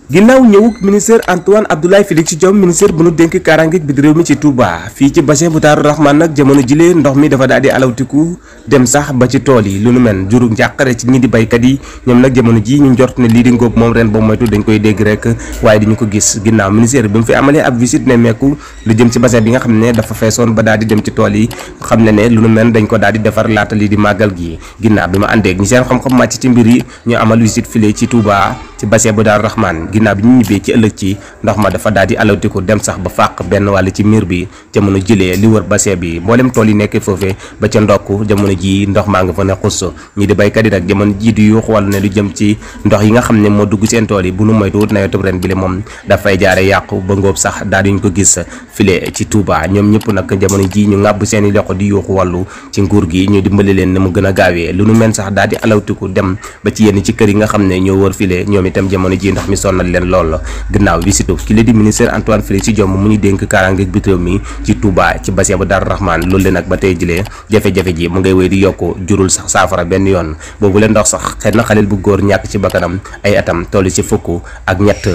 ginnaaw ñëwuk ministre Antoine Abdoulaye Félix Diome ministre bu nu dénk kaaraange bi réew mi ci Touba fii ci bassin bu Daaru Rahman nag jamono jilee ndox mi dafa daal di alawtiku dem sax ba ci tool yi lu nu mel juru njàqare ci ñi di baykat yi ñoom nag jamono ji ñu njort ne lii di ngóob moom ren ba moytu dañ koy dégg rek waaye diñu ko gis ginnaaw ministère bi mu fi amalee ab visite ne meeku lu jëm ci bassin bi nga xam ne dafa feesoon ba daal di dem ci tool yi xam ne lu nu mel dañ ko daal di defar laata lii di màggal gi ginnaaw bi ma àndeeg ñi seen xam-xam màcc ci mbir yi ñu amal visite file ci Touba ci bassin bu Daaru Rahman ginnaaw bi ñu ñibbee ci ëllëg ci ndox ma dafa daal di alawtiku dem sax ba fàq benn wàll ci miir bi jamono jilee li wër bassin bi mboolem tool yi nekkee foofee ba ca ndokk jamono ji ndox maa nga fa ne xus ñi di baykat yi nag jamono ji di yuux wàllu ne lu jëm ci ndox yi nga xam ne moo dugg seen tool yi bu nu moytuwut nawetub ren bi le moom dafay jaare yàqu ba ngóob sax daal di ñu ko gis file ci Touba ñoom ñëpp nag jamono ji ñu ŋàbb seen i loxo di yuuxu wàllu ci nguur gi ñu dimbali leen ne mu gën a gaawee lu nu mel sax daal di alawtiku dem ba ci yenn ci kër yi nga xam ne ñoo wër file ñoom itam jamono ji ndox mi sonnal leen lool ginnaaw visite ki la di ministre Antoine Félix Diome mu ñu dénk kaaraange bi réew mi ci Touba ci bassin bu Daaru Rahman loolu leen nag ba tey jilee jafe-jafe ji mu ngay wéy di yokku jurul sax saafara benn yoon boobu leen ndox sax xëy na xaleel bu góor ñàkk ci bakkanam ay atam toll ci fukk ak ñett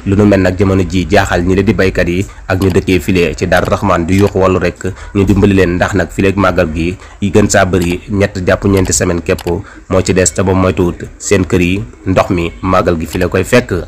lu nu mel nag jamono ji jaaxal ñi la di baykat yi ak ñu dëkkee file ci Daaru Rahman di yuuxu wàllu rek ñu dimbali leen ndax nag file ak màggal gi yi gën saa bëri ñett jàpp ñeenti semaine képp moo ci des te ba moytuwut seen kër yi ndox mi màggal gi file koy fekk